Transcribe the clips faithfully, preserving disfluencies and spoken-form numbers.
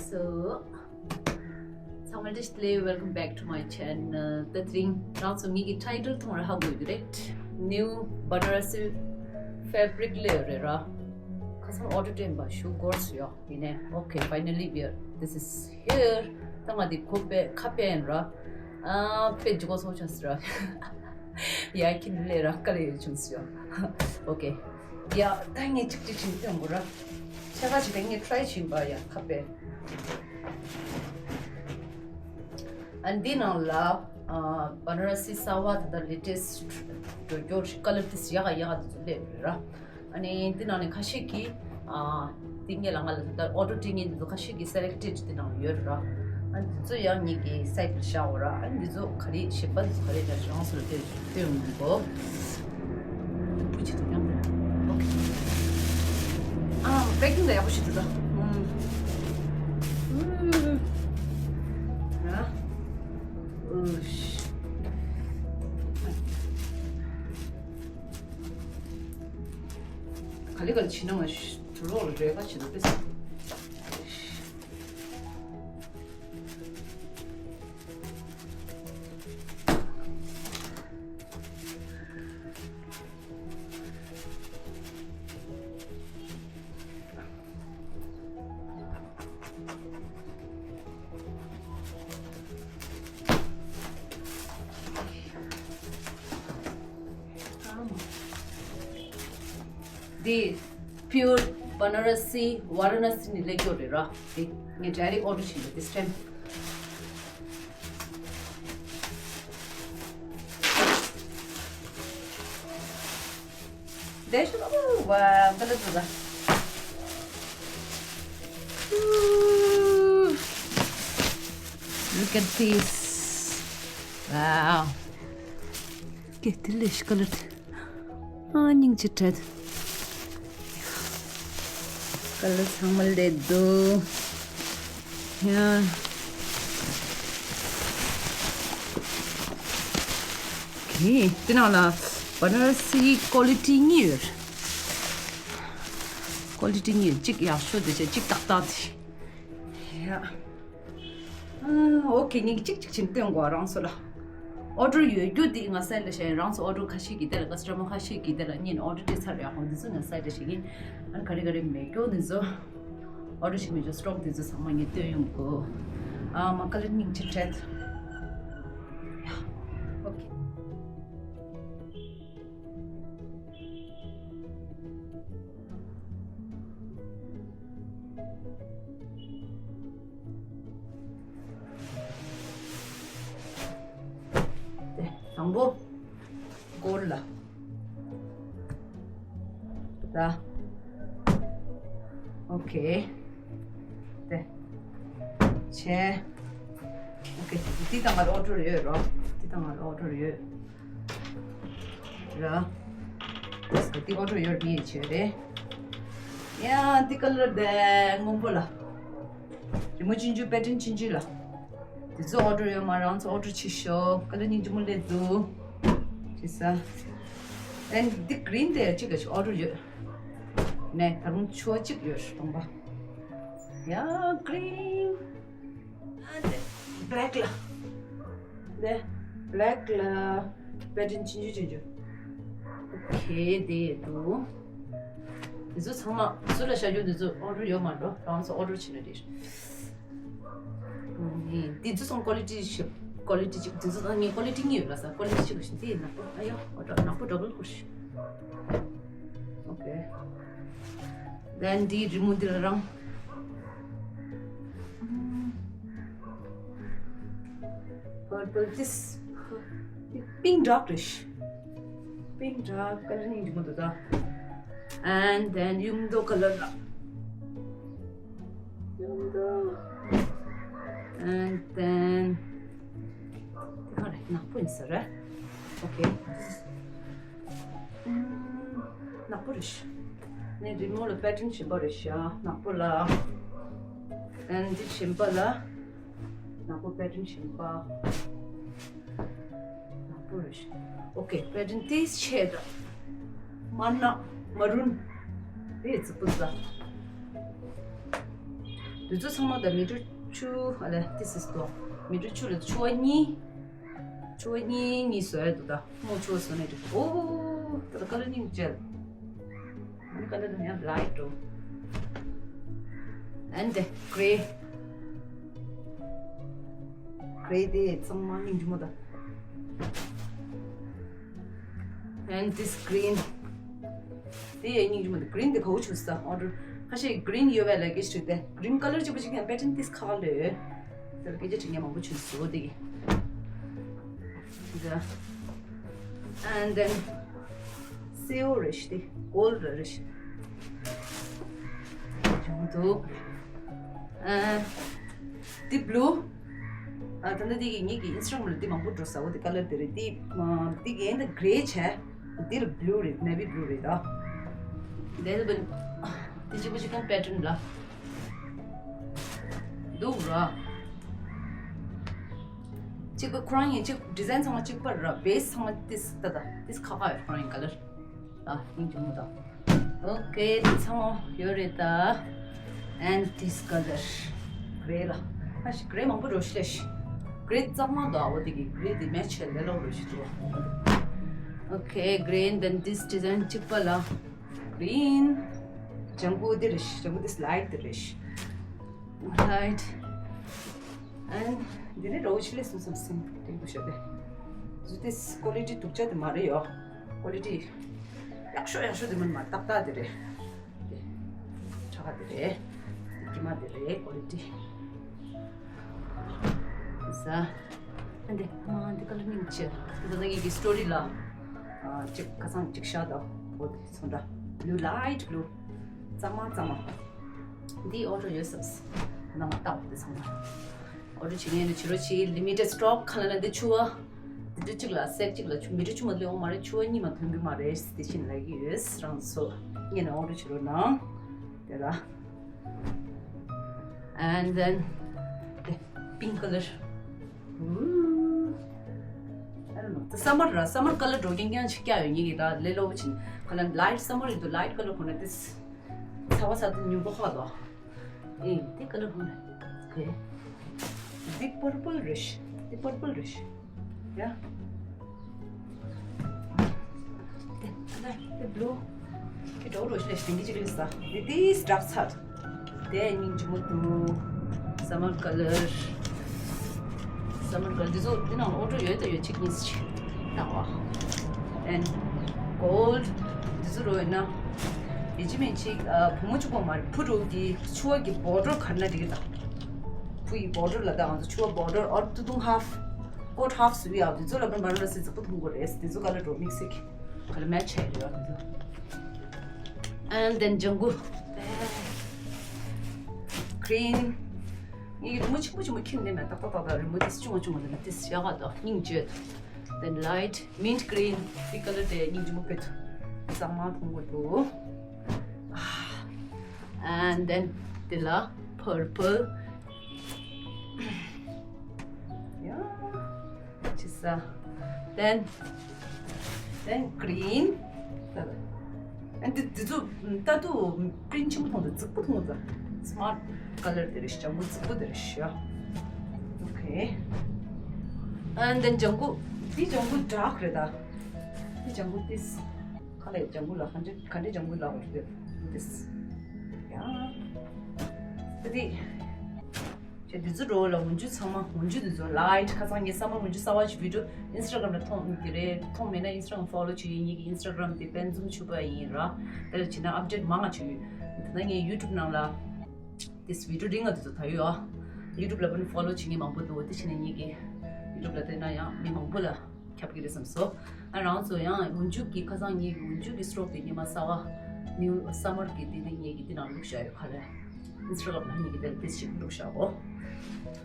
So, ཚང་མ་བཀྲ་ཤིས་བདེ་ལེགས། Welcome back to my channel. ད་དེ་རིང་རང་ཚོ་ངེད་ཀྱི་ཊའི་ཊལ་མཐོང་ར་ཧ་གོ་ཡོད་རེད། New Banarasi Fabric ལབ་རེད་ར། ཁ་སང་ཨོར་ཌར་སྤྲད་པ་ཞུ་དགོས་སུ་ཡོད་ཡིན་ནས། Okay, finally we are, this is here. ད་ང་འདི་ཁོ་པས་ཁ་པས་ར། ཨ་པས་འཇུག་གོ་སོ་ཆ་སི་ར། ཡ་ཁྱི་ལས་ར་ཀ་ལས་ཡོད་བྱུང་སུ་ཡོད། Okay. ཡ་ད་ངས་གཅིག་གཅིག་བྱིན་སྟོན་དགོས་ར། ཤ་ཁ་ཅིག་ངས་ཊའི་བྱིན་པ་ཡ་ཁ་པས། ཨ་འདི་ནང་ལ་ཨ་Banarasi གསར་བ་ད་ལྟ་latest འགྲོ་རྒྱུ་ཀ་ལར་དེ་ཡག་ག་ཡག་ག་དེ་ཚོ་སླེབས་རེད་ར། ཨ་ནི་འདི་ནང་ནས་ཁ་ཤས་ཀྱིས་ཨ་འདི་ངས་ལ་ང་ལ་ད་ལྟ་ཨོར་ཌར་སྤྲད་མཁན་འདི་ཚོ་ཁ་ཤས་ཀྱིས་སེ་ལེག་ཊེཌ་འདི་ནང་ཡོད་རེད་ར། ཨ་འདི་ཚོ་ཡང་ངེད་ཀྱི་སའིཊ་ལ་བཞག་འོ་ར། ཨ་འདི་ཚོ་ག་རེ་གཞན་པ་འདི་ཚོ་ག་རེ་འདྲ་རང་སོར་སྟེར་སྟེར་ཡོང་གི་འདུག་གོ། བུ་ཅིག་ཏུ་ཡང་དེ། ཨོ་ཁེ། ཨ་པེ་ཀིང་ད་ཡག་པོ་ཞིག་འདུག་ད། ཨུམ། ཨུམ། ཨ། ཨུ་ཤ། ག་ལེ་ག་ལེ་བྱིན་ན་མ་ཤི་དུ་རོགས་ལ་རེ་ག་བྱེད་དུ་ཏེ། འདི་Pure Banarasi Varanasi ནས་སླེབས་ཡོད་རེད་ར། འདི་ངས་direct order བྱས་ཡོད། This time That's, oh, wow, that looks good. Ooh. Look at this. Wow. Get the lish colored. ཨ་སྙིང་རྗེ་དྲན། ཀ་ལར་ཚང་མ་ལས་འདུག་ཡ། ཨོ་ཁེ། དེ་ནང་ལ་བ་ན་ར་སི་ཀོ་ལི་ཊི་གཉིས་ཡོད། ཀོ་ལི་ཊི་གཉིས་ཡོད། གཅིག་ཡག་ཤོས་དེ་བྱས་གཅིག་ཏག་ཏག་དེ། ཡ། ཨོ་ཁེ། ངས་གཅིག་གཅིག་བྱིན་སྟོན་དགོས་རང་ཚོ་ལ། ཨོར་ཌར་ཡོད་རྒྱུ་དེ་ང་སའིཊ་ལ་བཞག་ཡིན། རང་ཚོ་ཨོར་ཌར་ཁ་ཤས་ཀྱིས་དེ་ལ་ཀ་སི་ཊ་མར་ཁ་ཤས་ཀྱིས་དེ་ལ་ཉིན་ཨོར་ཌར་སྤྲད་ཚར་རེད། ཧོ་འདི་ཚོ་ང་སའིཊ་ལ་བཞག་ཡིན། ཨ་ག་རེ་ག་རེ་མེད་རྒྱུ་འདི་ཚོ་ཨོར་ཌར་བྱེད་མི་ཆོག་སི་ཊོག་འདི་ཚོ་ཚང་མ་ངས་སྟོན་ཡོང་གོ། ཨ་མ་ཀ་ལར་སྙིང་རྗེ་དྲན། ཡ། ཨོ་ཁེ། དེ་དང་པོ་གོལ་ལ་ར། ཨོ་ཁེ། དེ་བྱས། ཨོ་ཁེ། འདི་དང་ང་ལ་ཨོར་ཌར་ཡོད་རོ། འདི་དང་ང་ལ་ཨོར་ཌར་ཡོད། ར། འདི་ཨོར་ཌར་ཡོད་མི་ཡིན་ཆེ་རེད། ཡ་འདི་ཀ་ལར་དེ་སྔོན་པོ་ལ། རི་མོ་ཆུང་ཆུང་པེ་ཊན་ཆུང་ཆུང་ལ། འདི་ཚོ་ཨོར་ཌར་ཡོད་མ་རང་ཚོ་ཨོར་ཌར་བྱེད་ཤོག་ཀ་ལར་སྙིང་རྗེ་མོ་སླེབས་འདུག་ཅི་ས། ཨན་འདི་གི་རིན་དེ་གཅིག་ག་ཅིག་ཨོར་ཌར་ཡོད། ནས་ད་རུང་ཆོ་གཅིག་ཡོད་སྟོང་པ། ཡ་གི་རིན། ཨ་འདི་བྷེ་ལེག་ལ། འདི་བྷེ་ལེག་ལ་པེ་ཊན་ཆུང་ཆུང་ཆུང་ཆུང་། ཨོ་ཁེ་དེ་འདུག་འདི་ཚོ་ཚང་མ་ཚུར་ལ་བཞག་རྒྱུ་འདི་ཚོ་ཨོར་ཌར་ཡོད་མ་འགྲོ། རང་ཚོ་ཨོར་ཌར་བྱེད་ན་འགྲིག་འདི་ཚོ་ཚང་ཀོ་ལི་ཊི་ཞིབ། ཀོ་ལི་ཊི་གཅིག་འདི་ཚོ་ཚང་ངས་ཀོ་ལི་ཊི་གཉིས་ཡོད་ལ་ས། ཀོ་ལི་ཊི་གཅིག་ག་ཞིག་འདི་ནག་པོ། ཨ་ཡ་ཨོ་ཌར་ནག་པོ་ཌབ་ལ་ཁུར་ཤི། ཨོ་ཁེ། དེན་འདི་རི་མོ་འདི་ལ་རང་། Purple this pink dark རེད། Pink dark ཀ་ལར་སྙིང་རྗེ་མོ་འདུག་ད། And then ཡུམ་མདོག་ཀ་ལར་ལ། ཡུམ་མདོག And then དེ་ག་རེད། ནག་པོ་ཡིན་ས་རེད། ཨོ་ཁེ། ནག་པོ་རེད་ཤག་ནས་རི་མོ་ལ་པེ་ཊན་གཞན་པ་རེད་ཤག་ནག་པོ་ལ། ཨན་འདི་གཞན་པ་ལ། ནག་པོ་པེ་ཊན་གཞན་པ། ནག་པོ་རེད་ཤག་ཨོ་ཁེ། པེ་ཊན་དེ་ཆེ་དྲགས། དམར་ནག་མ་རུན། དེ་རྫིག་པོ་ཟ། དུས་ཚོད་ཚང་མ་ད་མི་ཊར་བཅུ་ཨ་ལས་ཏི་སིས་ཏོ། མི་ཊར་བཅུ་ལ་ཆུ་བ་གཉིས། ཆུ་བ་གཉིས་གཉིས་བཟོ་ཡ་འདུག་ད། མོ་ཆུ་བ་བཟོ་ནས་འདུག་ཨོ། ད་ད་ཀ་ལར་སྙིང་རྗེ། ཨ་ནི་ཀ་ལར་དེ་ཡང་ལའིཊ་འགྲོ། And the gray. Gray དེ་ཚང་མ་སྙིང་རྗེ་མོ་ད། And this green. དེ་ཡང་སྙིང་རྗེ་མོ་འདུག green དེ་ག་བོ་བྱུང་ས། ཨོ་ཁ་ཤས་green ཡོད་པའི་ལ་གེ་ཞིག་དེ་green colour གཅིག་པ་གཅིག་ཡང་pattern དེ་ཁ་ཁ་ལོས། དེ་ལ་སྐད་ཆ་དྲི་ངན་མང་པོ་བྱུང་སོ་དེ་གི། And then སེའུ་རེད་ཤི་དེ་gold རེད་ཤི། བྱུང་འདུག་ཨ། འདི་blue། ཨ་ད་ནི་འདི་གི་ངེད་ཀྱི་Instagram ལ་འདི་མང་པོ་འགྲོ་ས་འོ་འདི་ཀ་ལར་འདི་རེད། འདི་འདི་གི་ཨེ་འདི་grey བྱས། འདི་ལ་blue རེད། navy blue རེད་ད། འདི་ལ་འདི་གཅིག་པ་གཅིག་གང་pattern ལ་འདུག་ར། གཅིག་པ་ཁོ་རང་ཡིན་གཅིག design ཚང་མ་གཅིག་པ་ར། base ཚང་མ་ཏིས་ད་ད་ཏིས་ཁ་ཁ་ཡོད་ཁོ་རང་ཡིན་ཀ་ལར། ཨ་སྙིང་རྗེ་མོ་དང་། Okay དེ་ཚང་མ་ཡོད་རེད་ད། And this colour grey ལ། ཨ་ཤི་grey མང་པོ་འགྲོ་ཤི་ལེ་ཤི། grey གཙང་མ་འདུག་ཨ་འོ་དེ་གི་grey དེ་match བྱས་ལེ་ལོ་འགྲོ་ཤི་འདུག Okay green, then this design གཅིག་པ་ལ་green། ལྗང་གུ་དེ་རེད་ཤི། ལྗང་གུ་དེ་light དེ་རེད་ཤི། Light and འདི་ནི་རོ་ཆི་ལེ་སུམ་སམ་སིན་ཏེང་དུ་ཤོད་དེ། ཟུ་དེ་quality སྡུག་ཅག་དེ་མ་རེད་ཡོ། quality ཡག་ཤོས་ཡག་ཤོས་དེ་མིན་མ་ཏག་ཏག་དེ་རེད། དེ་ཁྲ་ཁ་དེ་རེད། དེ་ཀི་མ་དེ་རེད་quality། ས། ཨ་འདི་ཨ་འདི་ཀ་ལར་སྙིང་རྗེ། འདི་ད་ངེད་ཀྱི་story ལ་ཨ་གཅིག་ཁ་སང་གཅིག་བཞག་དང་འོ་དེ་ཚོ་འདྲ། blue light blue གཙང་མ་གཙང་མ། འདི་order ཡོད་སམ་སི། ནང་ལ་ལྟ་བ་དེ་ཚང་མ། order བྱེད་མཁན་ནི་བྱེད་རོགས་བྱེད། limited stock ཁ་ལ་ལ་འདི་ཆུ་བ། འདི་འདྲ་གཅིག་ལ་set གཅིག་ལ་ཆུ་མི་འདྲ་ཆུ་མ་ལེའོ་མ་རེད། ཆུ་བ་གཉིས་མ་ཐོན་གི་མ་རེད་དེ་བཞིན་ལ་གི་ཡོད་རང་ཚོ་ངས་ནས་order བྱེད་རོགས་གནང་། དེ་ལ། And then the pink colour. Ooh. I don't know. The summer ར་summer colour འགྲོ་རྐྱང་རྐྱང་ཞིག་བཀྱག་ཡོད་ངེད་ཀྱི་ད་ལེ་ལོ་བ་ཆིན་ཁ་ལ་light summer ཡིན་དུ་light colour ཁོ་ན་དེ་ཚ་བ་ཚ་དུ་ཉུང་པོ་ཁག་དོ། ཨེ་དེ་colour ཁོ་ན་okay. འདི་purple རེད་ཤི། འདི་purple རེད་ཤི། ཡ། དེ་ཨ་ལ་དེ་blue གི་འགྲོ་རོ་ཤི་ལེ་ཤི་འདི་གཅིག་ལེ་ས། འདི་དེ་dark ཚ། དེ་སྙིང་རྗེ་མོ་འདུག summer colour. Summer colour འདི་ཚོ་འདི་ནང་ལ་order ཡོད་དེ་ཡོད་གཅིག་གཉིས་ཤིག་བཏང་བ། And gold འདི་ཚོ་རོ་ཡོད་ན། ཡི་ཅི་མིན་ཅིག་བུ་མོ་གཅིག་པོ་མ་རེད། ཕུ་རུ་གི་ཆུ་བ་གི་border གར་ན་འགྲིག་གི་ད། ཕུ་ཡི་border ལ་ད་ང་ཚོ་ཆུ་བ་border or ཏུ་ཏུང་half coat half སུ་ཡ་འདི་ཚོ་ལ་བན་བན་ལ་སི་ཙི་པུ་ཐུང་གོ་རེད། འདི་ཚོ་ག་ལ་འགྲོ་mix གི་ག་ལ་match བྱས་ཡོད་འདི་ཚོ། And then ལྗང་གུ་green ངའི་རི་མོ་ཆེན་པོ་ཆེན་པོ་ཁྱེར་ནས་མེད་ཏག་ཏག་ཏག་ཏག་རི་མོ་ཏིས་ཆུང་བ་ཆུང་བ་ལ་ཏིས་ཡག་ག་དོ་སྙིང་རྗེ། Then light mint green འདི་colour དེ་སྙིང་རྗེ་མོ་དཔེ་ཐུ་གཙང་མ་ཐུང་གོ་འདུག And then དེ་ལ་purple. Yeah. ཅི་ས། Then then green. And འདི་འདི་ཚོ་ལྟ་དུས་green ཆེན་པོ་མཐོང་དུས་རྫིག་པོ་མཐོང་དུས་smart colour དེ་རེད་ཤག་ལྗང་གུ་རྫིག་པོ་དེ་རེད་ཤག Okay. And then ལྗང་གུ་འདི་ལྗང་གུ་dark རེད་ད། འདི་ལྗང་གུ་this ཁ་ལས་ལྗང་གུ་ལ་ག་འདྲ་ག་འདྲ་ལྗང་གུ་ལ་འོ་རེད་this. Yeah. འདི་ཁྱེད་འདི་ཚོ་འགྲོ་ལ་འོན་ཆུ་ཚང་མ་འོན་ཆུ་འདི་ཚོ་light ཁ་སང་ངས་summer འོན་ཆུ་གསར་བ་ཞིག་video Instagram ལ་མཐོང་གི་རེད། མཐོང་མེད་ན་Instagram follow བྱེད་ཡིན། ངེད་ཀྱི་Instagram དེ་པན་ཛུམ་ཆུ་པ་ཡིན་ར། དེ་ལ་བྱེད་ན་update མང་ང་བྱེད་ཡོད། དེ་ན་ངས་YouTube ནང་ལ་this video རིང་ང་འདི་ཚོ་ད་ཡོད་ཨ། YouTube ལ་པན་follow བྱེད་མཁན་མང་པོ་འདུག་དེ་བྱས་ན་ངེད་ཀྱི་YouTube ལ་བལྟས་ན་ཡང་མི་མང་པོ་ལ་ཁྱབ་ཀྱི་རེད་བསམ་སོང་། ཨ་རང་ཚོ་ཡང་འོན་ཆུ་གི་ཁ་སང་ངེད་ཀྱི་འོན་ཆུ་གི་stock དེ་ཉི་མ་གསར་བ་new summer གི་དེ་དེ་ངེད་ཀྱི་དེ་ནང་བླུགས་བཞག་ཡོད་ཁ་རེད། Instagram ལ་ངེད་ཀྱི་དེ་ལ་དེ་ཞིག་བླུགས་བཞག་གོ།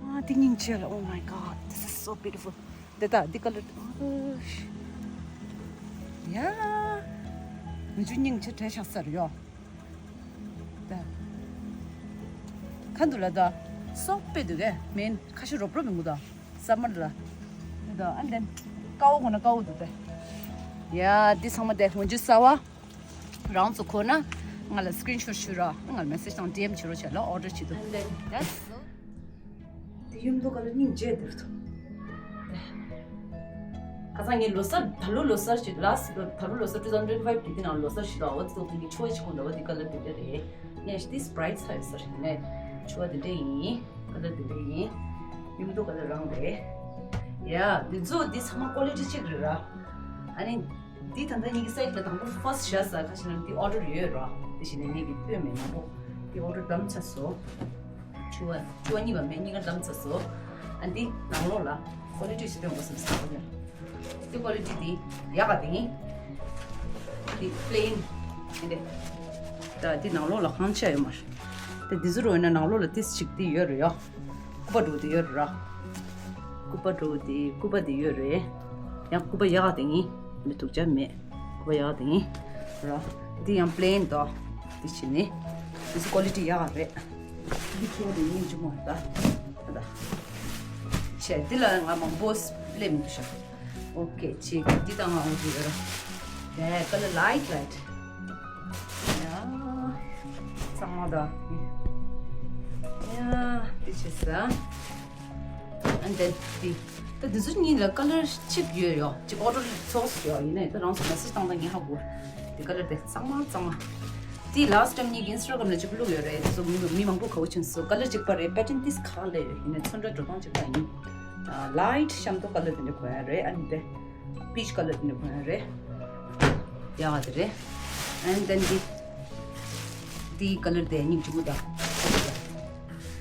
ཨ་དེ་སྙིང་རྗེ་ལ། Oh my god, this is so beautiful. དེ་ད་འདི་colour ཡ། འོན་ཆུ་སྙིང་རྗེ་བྲེས་ཤག་ས་རེད་ཡོ། ད་ཁ་འདུག་ལ་ད་སོག་པོ་འདུག་གས་མིན་ཁ་ཤས་རོབ་རོབ་མི་འགུ་ད། summer ལ། ད་ཨ་འདན་ཀའོ་གོ་ན་ཀའོ་འདུག་ད། ཡ་འདི་ཚང་མ་དེ་འོན་ཆུ་གསར་བ། རང་ཚོ་གོ་ན་ ང་ལ་screenshot ཞུ་ར། ང་ལ་message་དང་DM བྱེད་རོགས་བྱས་ལ་order་བྱེད་དོ། And then that's དེ་ཡུམ་མདོ་ཁ་ལ་སྙིང་རྗེ་འདུག་ཐོ། ཁ་སང་ངས་ལོ་གསར་ད་ལོ་ལོ་གསར་ཞིག last ད་ལོ་ལོ་གསར two thousand twenty five གི་དེ་ནང་ལོ་གསར་ཞིག་ལ་འོ་ཙོག་དེ་གི་ཆོ་ཡི་ཆི་ཁོང་ད་བ་དེ་ཁ་ལ་དེ་འདྲ་རེད། ནས་དེ་bright side་ས་ཞིག་ནས་ཆོ་བ་དེ་འདྲ་ཡིན། ཁ་ལ་དེ་འདྲ་ཡིན། ཡུམ་མདོ་ཁ་ལ་རང་རེད། ཡ་དེ་ཚོ་དེ་ཚང་མ་quality་check་རེད་ར། ཨ་ནི། འདི་ད་ལྟ་ཉིད་ཀྱི་site་ལ་དང་པོ་first་བཞག་ས་ཁ་ཤས་ལ་འདི་order་ཡོད་ར། དེ་བཞིན་ནས་ཉིད་ཀྱི་སྟོན་མེད་མང་པོ་འདི་order་བདམས་ཚར་སོང་། ཆུ་བ་ཆུ་བ་གཉིས་པ་མེད་གཉིས་ཀ་བདམས་ཚར་སོང་། ཨ་འདི་ནང་ལོགས་ལ་quality་ཞིག་སྟོན་དགོས་བསམ་ས་ཁ་ཉར། འདི་quality་འདི་ཡག་ག་དེ་ཡིན། འདི་plain་འདི་ད་འདི་ནང་ལོགས་ལ་གང་ཆ་ཡོད་མ་རེད། དེ་འདི་ཚོ་རོ་ཡིན་ན་ནང་ལོགས་ལ་ཏིས་ཅིག་འདི་ཡོད་རེད་ཡ། སྐུད་པ་འགྲོ་དེ་ཡོད་ར། སྐུད་པ་འགྲོ་དེ་སྐུད་པ་དེ་ཡོད་རེད། ཡང་སྐུད་པ་ཡག་ག་དེ་ཡིན། མི་ཐུག་ཅག་མེད། སྐུད་པ་ཡག་ག་དེ་ཡིན། ར། འདི་ཡང་plain་དོ། འདི་བྱས་ནི། འདི་ཚོ་quality་ཡག་ག་རེད། འདི་ཁྱེར་དེ་ཡིན་གྱི་མོ་ད། ད་ད། བྱས་འདི་ལ་ང་མང་པོ་སླེབས་མི་འདུག་ཤག Okay་ཅིག་འདི་དང་ང་འོང་གི་ཡོད་ར། ཡ་color light light། ཡ། གཙང་མ་དང་། ཡ། འདི་བྱས་ས། And then་འདི། ད་འདི་ཚོ་གཉིས་ལ་color་གཅིག་ཡོད་ཡོད། གཅིག་order་ཚོགས་ཡོད། ཡིན་ནའི་ད་རང་ཚོ་message་བཏང་ད་ངས་ཧ་གོ། འདི་color་དེ་གཙང་མ་གཙང་མ། དེ་last time་ངས་Instagram་ལ་གཅིག་བླུགས་ཡོད་རེད། དེ་ཚོ་མི་མི་མང་པོ་ག་བོ་ཕྱིན་སོང་། color་གཅིག་པ་རེད། pattern་ཏིས་ཁག་ལས་ཡོད། ཡིན་ནའི་ཚོན་ཁྲ་འགྲོ་སྟངས་གཅིག་པ་ཡིན། light་ཤམ་ཐོག་color་དེ་འདྲ་གོན་ཡ་རེད། ཨ་ནི་དེ་peach color་དེ་འདྲ་གོན་ཡ་རེད། ཡག་དེ་རེད། And then་དེ་དེའི་color་དེ་སྙིང་རྗེ་མོ་དང་།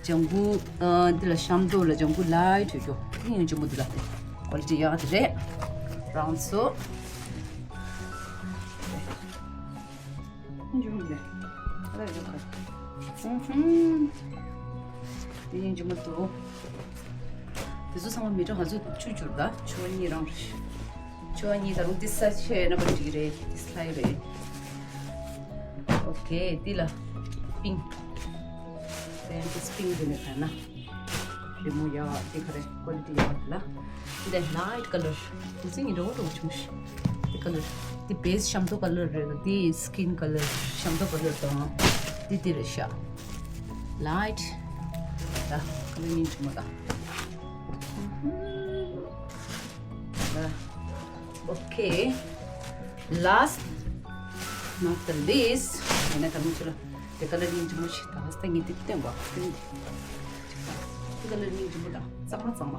ལྗང་གུ་ཨ་འདི་ལ་ཤམ་ཐོག་ལ་ལྗང་གུ་light་ཡོད་རྒྱུ་དེ་སྙིང་རྗེ་མོ་འདུག་ལ། དེ་quality་ཡག་དེ་རེད། རང་ཚོ། སྙིང་རྗེ་མོ་འདུག་ཨ་ལ་ཡོད་ག་ཧུམ་ཧུམ། དེ་སྙིང་རྗེ་མོ་འདུག་དེ་ཚོ་ཚང་མ་མི་གྲངས་ང་ཚོ་བཅུ་གྱུར་ད་ཆུ་བ་གཉིས་རང་རེད། ཆུ་བ་གཉིས་ད་རུང་དེ་ས་ཆེ་ན་པ་འགྲིག་རེད། དེ་སླའི་རེད། Okay་དེ་ལ་pink། དེ་ཡང་དེ་pink་དེ་ནས་ཕན་ན། རི་མོ་ཡག་དེ་ག་རེ་quality་ཡག་དེ་ལ། དེ་light color་དེ་ཚོ་ཡིན་འདྲ་བོ་འདྲ་བོ་བྱུང་ཤག་དེ་color་དེ་base་ཤམ་ཐོག་color་རེད། དེ་skin color་ཤམ་ཐོག་color་དང་དེ་དེ་རེད་ཤག light་ད་color་ཡིན་བྱུང་མ་ད། Okay. Last not the least. ཡིན་ན་ད་མི་ཚོ་ལ་དེ་color་ཡིན་གྱི་མོ་ཞིག་ད་ལྟ་ངས་དེ་སྟོན་པ་སྟོན་དེ། དེ་color་ཡིན་གྱི་མོ་ད་གཙང་མ་གཙང་མ།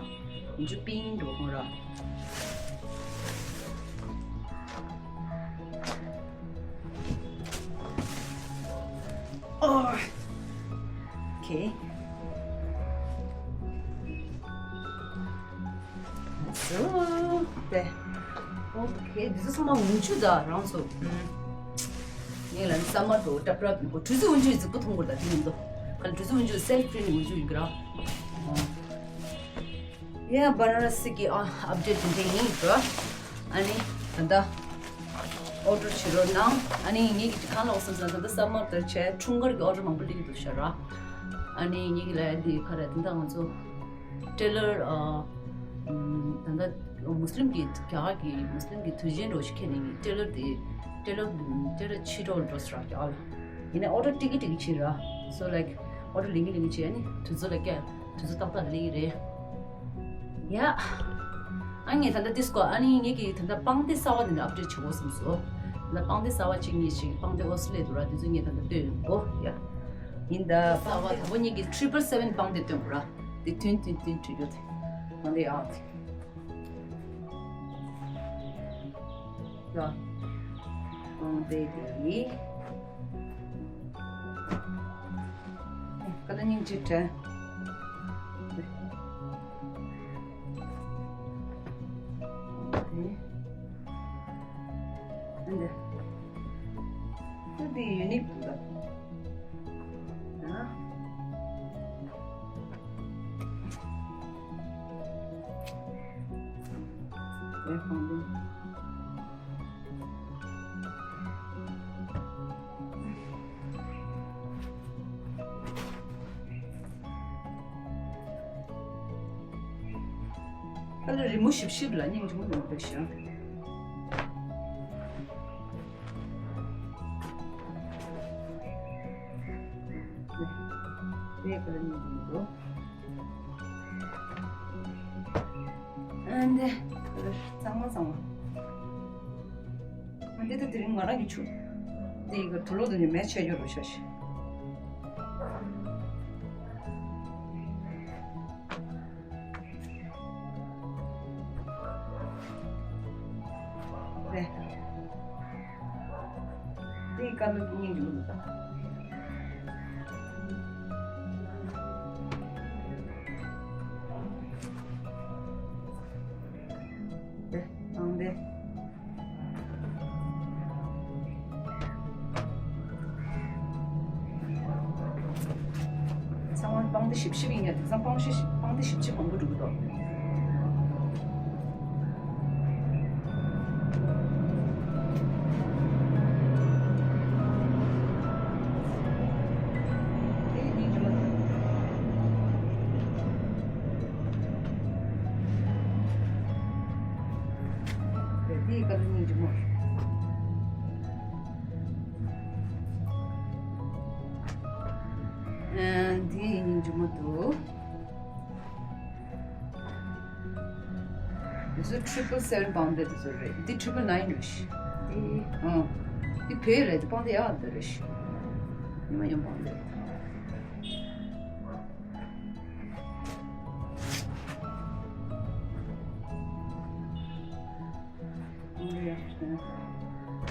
ཡིན་གྱི་pink་འགྲོ་ཁོང་ར། Oh. Okay. So, དེ། Okay, འདི་ཚོ་ཚང་མ་འོན་ཆུ་ད་རང་ཚོ། ངས་ལ་ནི་ས་མར་དུ་ཏྲ་པྲ་གྲུ་གཟིངས་འོན་ཆུ་ཡི་རྫིག་པོ་མཐོང་དགོས་ད་དེ་མིན་འདུག་ག་གྲུ་གཟིངས་འོན་ཆུ་self print་འོན་ཆུ་ཡིན་གི་ར། ཡ་བ་ར་ཎ་སི་གི་ཨ་update་དེ་འདྲ་ཡིན་གི། ཨ་ནི་ད་ལྟ་order་བྱེད་རོགས་གནང་། ཨ་ནི་ངས་ཀྱི་གང་ལ་འོ་བསམ་ས་ད་ལྟ་ས་མར་དུ་བྱས་འཁྲུངས་སྐར་གྱི་order་མང་པོ་སླེབས་ཀྱི་འདུག་ཤག་ར། ཨ་ནི་ངས་ཀྱི་ལ་ཡ་འདི་ག་རེ་ད་ལྟ་ང་ཚོ། Tailor ཨ། ད་ལྟ་མུ་སི་ལིམ་གྱི་རྒྱ་གར་གྱི་མུ་སི་ལིམ་གྱི་དུས་ཆེན་འགྲོ་ཞིག་ཁྱེར་ནས་ངས་tailor་དེ་tailor tailor་ཕྱི་དྲོ་འགྲོ་ཟེར་རྒྱ་གར་ལ། ཡིན་ནའི་order་ཏིག་གི་ཏིག་གི་བྱེད་ར། So like order་ལེན་གི་ལེན་གི་བྱེད་ནི་དུས་ཚོད་ལ་བསྐྱལ་དུས་ཚོད་ཏག་ཏག་ལེན་གི་རེད། ཡ། ཨ་ངས་ད་ལྟ་ཏིས་ཀོ་ཨ་ནི་ངས་ཀྱི་ད་ལྟ་པང་གདན་གསར་བ་དེ་འདྲ་update་བྱེད་དགོས་བསམ་སོང་། ད་ལྟ་པང་གདན་གསར་བ་གཅིག་གཉིས་ཤིག་པང་གདན་ཨོ་སི་ལེ་འདུག་ར། དེ་ཚོ་ངས་ད་ལྟ་སྟོན་ཡོང་གོ་ཡ། ཡིན་ད་པང་གདན་དང་པོ་ངས་ཀྱི་triple seven་པང་གདན་སྟོན་དགོས་ར། དེ་ཐུན་ཐུན་ཐུན་ཐུན་ཡོད་དེ། ང་འདི་ཡག་ཡ། ང་འདི་དེ་ཡི། ཀ་ལ་སྙིང་རྗེ་དྲན། འདི། འདི་unique་འདུག་ད། ཨ། ཨེ་ཧོང་་འདི། ཨ་ལ་རི་མོ་ཞིབ་ཞིབ་ལ་སྙིང་རྗེ་མོ་ཡོང་བའི་ཤ། ཁ་ལག་གཉིས་འདུག་མི་འདུག་ཨ་འདི། གཙང་མ་གཙང་མ། ཨ་འདི་ད་དེ་རིང་ང་རང་གི་ཆུ། འདི་གི་དུག་ལོག་དེ་ནི་མེ་ཆད་རྒྱུ་རུ་ཤོག་ཤིག་རེད། འདི་ཀ་ལོ་གཉིས་འཇུག་འདུག་ད། རེད། ཨང་རེད། ཚང་མ་པང་གདན་བཞི་བཞི་ཡིན་ཡ། དེང་སང་པང་གདན་བཞི་བཞི། པང་གདན་བཞི་བཞི་མང་པོ་འགྲོ་གི་འདུག་དེ་ཡིན་གྱི་མ་རེད། དེ་ཡི་ཀ་ལོ་གཉིས་འགྲིག་མོ། ཨ། དེ་ཡིན་གྱི་མ་འདུག་དེ་ཚོ་ཊི་རི་པལ་སེ་བན་པང་གདན་དེ་ཚོ་རེད། འདི་ཊི་རི་པལ་ནའིན་རེད་ཤག་འདི། ཨང་། འདི་བོད་རེད། འདི་པང་གདན་ཡག་འདི་རེད་ཤག་ཉི་མ་ཉམས་པང་གདན།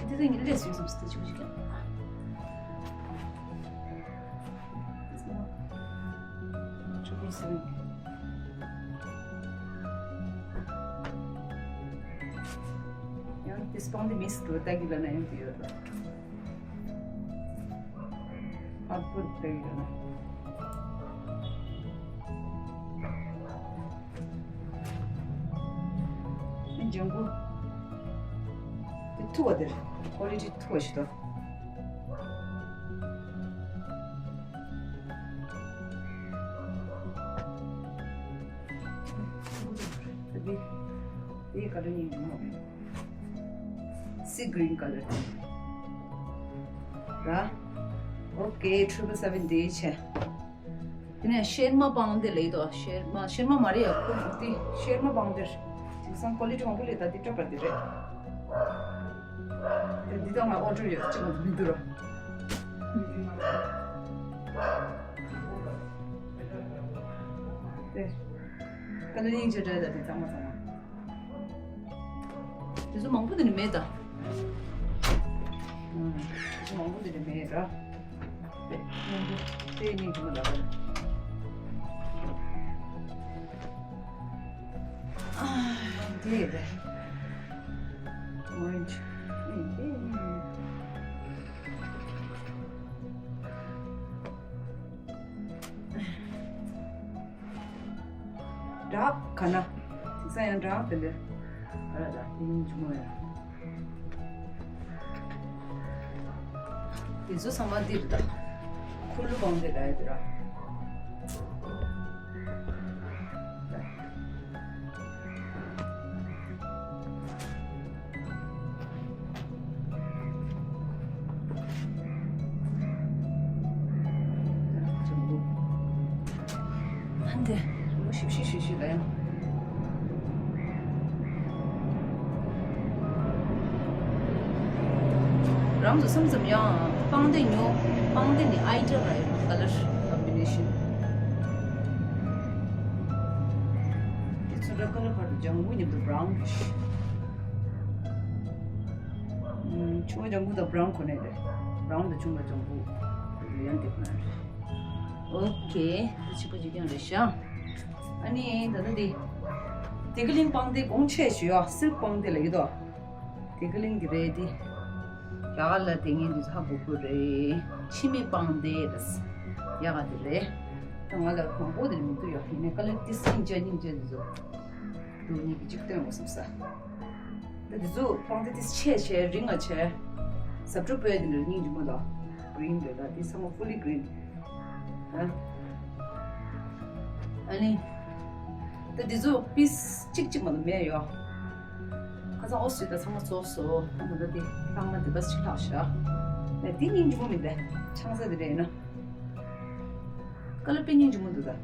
འདི་ཚོ་ངས་ལས་སུས་སོང་ཟེར་ཏེ་ཅིག་ཅིག་ཀྱང་། ཆུ་བུར་ཟེར་ནས། ཡང་དེ་སྤང་དེ་མིས་དུ་ལྟ་གི་ལ་ན་ཡང་དེ་ཡོད་ལ། ཧར་པོར་ལྟ་གི་ལ་ན། ལྗང་གུ། དེ་མཐུག་པ་དེར། ཀོ་ལི་ཊི་མཐུག་པ་ཞིག་འདུག་དེ་དེའི་ཀ་ལོ་གཉིས་འདུག་མོ། སི་གྷི་རིན་ཀ་ལར་ར། ཨོ་ཀེ། ཊི་རི་པལ་སེ་བན་དེའི་ཆེ། དེ་ནས་ཤེར་མ་པང་གདན་ལེགས་དོ། ཤེར་མ། ཤེར་མ་མ་རེད་ཡ། ཁོ་འདི་ཤེར་མ་པང་གདན་རེད། དེང་སང་ཀོ་ལི་ཊི་མང་པོ་ལས་ད་འདི་སྤྲོད་པར་འདི་རེད། དེ་འདི་དང་ང་ཨོ་ཌར་ཡོད། ཅི་མ་མི་འདུག་ར། དེ་ཀ་ལོ་སྙིང་རྗེ་འདྲ་ད་དེ་གཙང་མ་གཙང་མ། དེ་ཚོ་མང་པོ་དེ་ནི་མེད་ད། ཨང་། དེ་ཚོ་མང་པོ་དེ་ནི་མེད་ར། དེ་སྙིང་རྗེ། དེ་སྙིང་རྗེ་མ་ལ་ལ། ཨ། དེ་རེད། ཨོ་རེན་ཇི། ཨེ། དེ་སྙིང་རྗེ། བྲག་ག་ན། དེང་སང་ཡང་བྲག་དེ་འདྲ། ཨ་ར་ད་དེ་ཡིན་འཇུག་མོ་ཡ། དེ་ཚོ་ཚང་མ་འདིར་ད། ཁུ་ལུ་བང་དེ་ལ་ཡ་དེ་ར། ཨ་འདི་ལོ་ཞིབ་ཞིབ་ཞིབ་ཞིབ་ལ་ཡང་། རང་ཚོ་བསམ་ཙམ་ཡང་པང་གདན་ཉོ། པང་གདན་ནི་ཨའི་ཌི་ཡ་ར་ཡོད། ཀ་ལར་ཀོམ་བི་ནེ་ཤན། དེ་ཚོ་འདྲ་ཀ་ལར་བར་དུ་ལྗང་གུ་མཉམ་དུ་བྷ་རའུན་རེད། ཆུང་བ་ལྗང་གུ་དང་བྷ་རའུན་ཁོ་ནས་རེད། བྷ་རའུན་དང་ཆུང་བ་ལྗང་གུ་ཡང་དེ་ཁོ་ན་རེད། ཨོ་ཀེ། ད་ཕྱི་པོ་ཅིག་ཀྱང་རེད་ཤག་ཨ་ནི་ད་ལྟ་འདི། དེ་ཀ་གླིང་པང་གདན་གོང་ཆེ་ཤོས་ཡོད། སིལཀ་པང་གདན་ལ་ཡོད་དོ། དེ་ཀ་གླིང་གི་རེད་དེ། ཡག་ལ་དེ་ངན་དུས་ཧ་གོ་གོ་རེད། འཆི་མེད་པང་གདན་རེད། ཡག་ག་དེ་རེད། ད་ང་ལ་མང་པོ་དེ་མི་འདུག་ཡོད། ཡིན་ནའི་ཀ་ལར་ཏི་སིང་ཅ་སྙིང་རྗེ་འདི་ཚོ། འདུག་གཉིས་ཀྱི་གཅིག་སྟོན་དགོས་བསམ་ས། ད་འདི་ཚོ་པང་གདན་ཏི་ཆེ་ཆེ་རིང་ང་ཆེ། ཟབ་ཁྲ་པོའི་དེ་འདྲ་སྙིང་རྗེ་མོ་དང་། གྷི་རིན་རེད་ད། འདི་ཚང་མ་ཧྥུ་ལི་གྷི་རིན། ཨ། ཨ་ནི། ད་འདི་ཚོ་པིས་གཅིག་གཅིག་མ་གཏོགས་མེད་ཡོད། ཁ་སང་ཨོ་སི་ད་ཚང་མ་ཚོགས་སོ། ཨ་ད་ད་འདི་ལྷག་མ་འདི་པས་གཅིག་ལྷག་ཤག་ད་འདི་སྙིང་རྗེ་མོ་མིན་ད། ཆང་ས་འདི་རེད་ན། ཀ་ལ་དཔེ་སྙིང་རྗེ་མོ་འདུག་ད།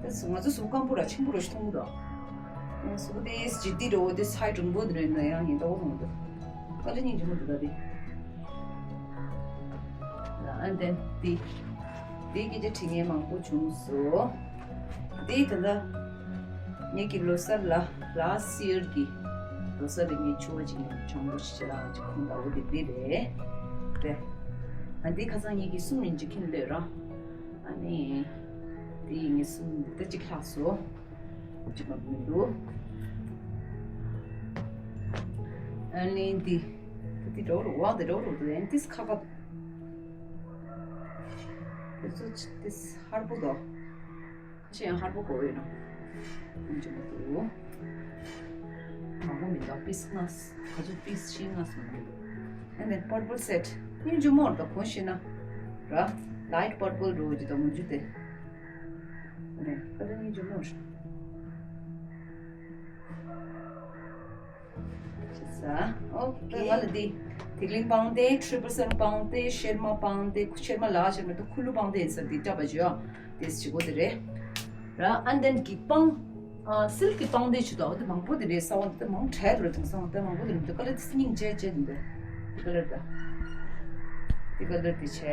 ད་ང་ཚོ་གཟུགས་སྐམ་པོ་ར་ཆེན་པོ་ར་ཞིག་མཐོང་གི་འདུག་གཟུགས་དེ་ཇི་ཏི་རོ་དེ་སའི་དྲུང་པོ་འདི་རེད་ན་ཡང་ཡིན་ད་འོ་མཐོང་གི་འདུག་ཀ་ལ་སྙིང་རྗེ་མོ་འདུག་ད་དེ། ཨ་འདན་དེ། དེ་སྐད་ཆ་དྲི་ངན་མང་པོ་བྱུང་སོང་། དེ་ད་ལྟ་ངེད་ཀྱི་ལོ་གསར་ལ་last year གི་ལོ་གསར་རིང་ངའི་ཕྱུ་པ་ཅིག་ཡང་གྲངས་པོ་ཞིག་ལ་ཅིག་ཁོང་ལྟ་བུ་དེ་དེ་རེད། རེད། ཨ་འདི་ཁ་སང་ངེད་ཀྱི་གསུམ་ཡིན་ཅིག་ཁྱིམ་ལས་ར། ཨ་ནི། དེ་ངེད་གསུམ་འདི་ལྟ་ཅིག་ལྷག་སོང་། ཅིག་མ་མི་འདུག་ཨ་ནི་འདི། འདི་འགྲོ་རུ་ཝང་འདི་འགྲོ་རུ་འདུག་ཨ་ནི་ཏིས་ཁ་ཁ། དེ་ཚོ་ཏིས་ཧར་པོ་འདུག་ཁ་ཤས་ཡང་ཧར་པོ་གོ་ཡོད་ན། ཡིན་གྱི་མི་འདུག་མང་པོ་མི་འདུག་པིས་ལྔ། ག་ཚོད་པིས་བཞི་ལྔ་ཙམ་མི་འདུག་ཨ་ནི་purple set སྙིང་རྗེ་མོ་རེད་ད་གོན་ཤེས་ན། ར། light purple འགྲོ་གི་འདུག་མུ་མཇུག་དེ། ཨ་ནི་ཁ་ལ་སྙིང་རྗེ་མོ་རེད། ཤེས་ས། ཨོ་ཀེ། ང་ལ་འདི། ཐིག་ལིང་པང་དེ། triple seven པང་དེ། ཤེར་མ་པང་དེ། ཤེར་མ་ལ་ཤེར་མ་དེ་ཁུ་ལུ་པང་དེ་ཡིན་ས་འདི་འདྲ་པ་ཅིག་ཡོད། དེ་ཞིག་གོ་དེ་རེད། ར་ཨན་དན་གི་པང་། ཨ་སིལ་གི་པང་དེ་ཅིག་འདུག་དེ་མང་པོ་དེ་རེད་ས་བ་དེ་མང་དྲགས་རེད་དེང་སང་དེ་མང་པོ་དེ་རེད་དེ་ཀ་ལར་དེ་སྙིང་རྗེ་རྗེ་དེ་འདུག་དེ་ཀ་ལར་ད། དེ་ཀ་ལར་དེ་བྱས།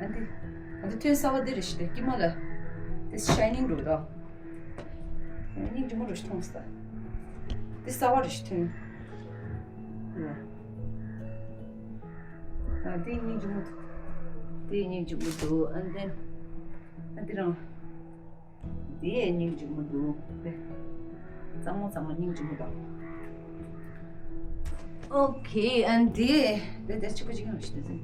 ཨན་དེ། ཨན་དེ་ཐོན་ས་བ་དེ་རེད་ཤི་དེ་ཀི་མ་ལ། དེ་ཤའི་ནིང་འགྲོ་གི་འདུག་སྙིང་རྗེ་མོ་རུ་ཞིག་མཐོང་སོང་། དེ་གསར་པ་རུ་ཞིག་ཐོན། ཨ་དེ་སྙིང་རྗེ་མོ་འདུག་དེ་སྙིང་རྗེ་མོ་འདུག་ཨ་འདན། ཨ་དེ་རང་། དེ་སྙིང་རྗེ་མོ་འདུག་དེ། གཙང་མ་གཙང་མ་སྙིང་རྗེ་མོ་འདུག་ཨོ་ཁེ། ཨ་འདི། དེ་དེ་ཆུ་པ་ཅིག་ཡང་ཞིག་དེ་ཟིན།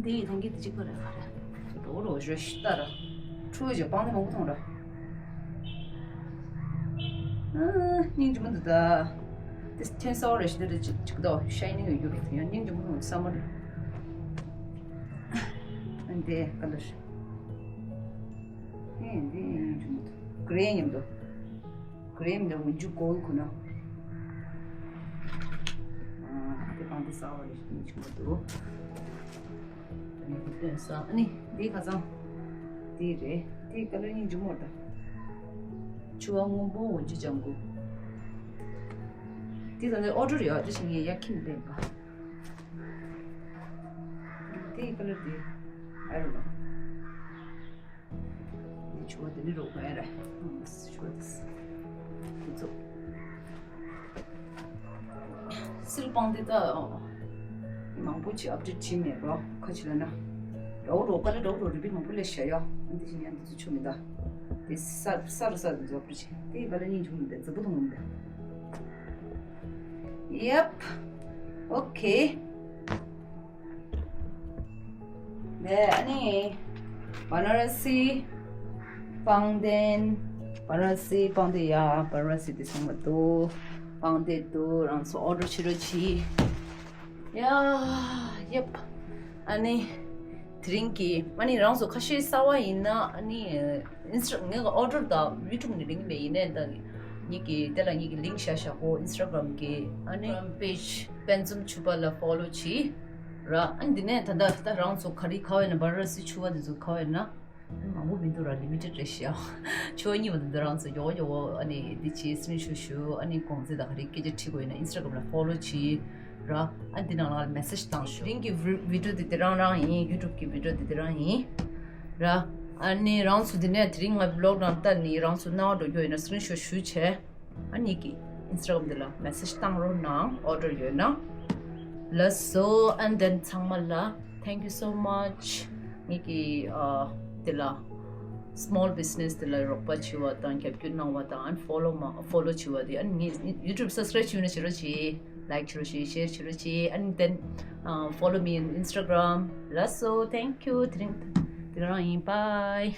འདི་ཡི་ཐང་གི་དེ་གཅིག་པ་རེད་ག་རེ། རོ་རོ་ཞོ་ཤི་ཏ་ར། ཁྲུ་ཞོ་པང་དེ་མང་པོ་མཐོང་ར། ཨ་སྙིང་རྗེ་མོ་འདུག་ད། དེ་ཐོན་ས་བ་རེ་ཞིག་དེ་རེ་ཅིག་ཅིག་ཏོ་ཤའི་ནིང་ཡོད་རྒྱུ་རེད་ཡང་སྙིང་རྗེ་མོ་འདུག་ས་མ་རེད། ཨ་འདི་ཀ་ལར། ཨ་འདི་སྙིང་རྗེ་མོ་འདུག་གྷི་རེ་མཉམ་དུ། གྷི་རེ་མཉམ་དུ་མི་འཇུག་གོ་ཁུ་ན། ཨ་དེ་གང་དེ་ས་བ་རེ་ཞིག་སྙིང་རྗེ་མོ་འདུག་ཨ་ནི་འདི་སྟོན་ས། ཨ་ནི་འདི་ཁ་སང་། འདི་རེད། འདི་ཀ་ལར་སྙིང་རྗེ་མོ་རེད་ད། ཕྱུ་པ་སྔོན་པོ་འོན་ཅི་ལྗང་གུ། འདི་ད་ནི་ཨོ་ཌར་ཡོད་འདི་བྱེད་ངས་ཡ་ཁྱིམ་སྟེང་པ། འདི་ཀ་ལར་འདི། I don't know། འདི་ཕྱུ་པ་འདི་ནི་རོགས་ག་ཡ་རེད། ཕྱུ་པ་འདི། འདི་ཚོ། སིལ་པང་འདི་ད། མང་པོ་ཅིག་ཨབ་ཌེཊ་བྱེད་མེད་རོ། ཁ་ཅིག་ལ་ན། རོ་རོ་ཀ་ལ་རོ་རོ་རི་པིཊ་མང་པོ་ལས་བྱ་ཡོ། འདི་བཞིན་ཡང་འདི་ཚོ་ཆུ་མི་ད། དེ་ས་ས་རུ་ས་རུ་འཛོག་པར་བྱེད། དེ་ཡི་བ་ལ་སྙིང་ཆུང་མི་འདུག་རྫི་པོ་མཐོང་མི་འདུག Yep. Okay. ནས་ཨ་ནི། བ་ན་ར་སི། པང་གདན། བ་ན་ར་སི་པང་གདན་ཡ་བ་ན་ར་སི་དེ་སོང་མ་འདུག་པང་གདན་འདུག་རང་ཚོ་ཨོ་ཌར་བྱེད་རོགས་གྱིས། ཡ། Yep. ཨ་ནི། དེ་རིང་གི་ཨ་ནི་རང་ཚོ་ཁ་ཤས་གསར་པ་ཡིན་ན་ཨ་ནི་ཨིན་སི་ཊ་ངའི་ཨོ་ཌར་དང་ཡུ་ཊུབ་ནས་ལིང་མེད་ཡིན་ནའི་ད་ངེད་ཀྱི་དེ་ལ་ངེད་ཀྱི་ལིང་བཞག་བཞག་གོ་ཨིན་སི་ཊ་གྷ་རམ་གི་ཨ་ནི་པེཇ་པན་ཙུམ་ཕྱུ་པ་ལ་ཕོ་ལོ་བྱེད་ར། ཨ་ནི་དེ་ནས་ད་ལྟ་ད་རང་ཚོ་ག་རེ་ག་བ་ཡིན་ན་བ་ན་ར་སི་ཕྱུ་པ་དེ་ཚོ་ག་བ་ཡིན་ན། མང་པོ་མི་འདུག་ར་ལི་མི་ཊེཌ་རེད་ཤག་ཕྱུ་པ་གཉིས་པ་དེ་ཚོ་རང་ཚོ་ཡོག་ཡོག་ཨ་ནི་འདི་བྱེད་སི་ཀི་རིན་ཤོཊ་ཞུ་ཨ་ནི་གོང་ཚད་དང་ག་རེ་སྐད་ཆ་དྲི་དགོས་ཡིན་ན་ཨིན་སི་ཊ་གྷ་རམ་ལ་ཕོ་ལོ་བྱེད། ར། ཨ་འདི་ནང་ལ་མེ་སེཇ་བཏང་ཤོག་དེ་རིང་གི་བི་ཌི་ཡོ་འདི་དེ་རང་རང་ཡིན། ཡུ་ཊུབ་གི་བི་ཌི་ཡོ་འདི་དེ་རང་ཡིན། ར། ཨ་ནི་རང་ཚོ་འདི་ནས་དེ་རིང་ང་བི་ལོག་ནང་ལྟ་ནི་རང་ཚོ་སྣང་བ་འགྲོ་རྒྱུ་ཡོད་ན་སི་ཀི་རིན་ཤོཊ་ཞུ་བྱས། ཨ་ནི་གི་ཨིན་སི་ཊ་གྷ་རམ་འདི་ལ་མེ་སེཇ་བཏང་རོགས་གནང་ཨོ་ཌར་ཡོད་ན། ལགས་སོ། ཨན་དེན་ཚང་མ་ལ་thank you so much ངེད་ཀྱི་ཨ་དེ་ལ་སི་མོལ་བི་ཛི་ནེ་སི་དེ་ལ་རོགས་པ་བྱེད་པ་དང་རྒྱབ་སྐྱོར་གནང་བ་དང་ཨན་ཕོ་ལོ་མ་ཕོ་ལོ་བྱེད་པ་དེ་ཨན་ངའི་ཡུ་ཊུབ་སབ་སི་ཀ་རེབ་བྱེད་ཡོད་ན་བྱེད་རོགས་གྱིས། ལའིཀ་བྱེད་རོགས་གྱིས། ཤེར་བྱེད་རོགས་གྱིས། And then uh, follow me on Instagram. ལགས་སོ། Thank you. དེ་རིང་དེ་རང་ཡིན། Bye.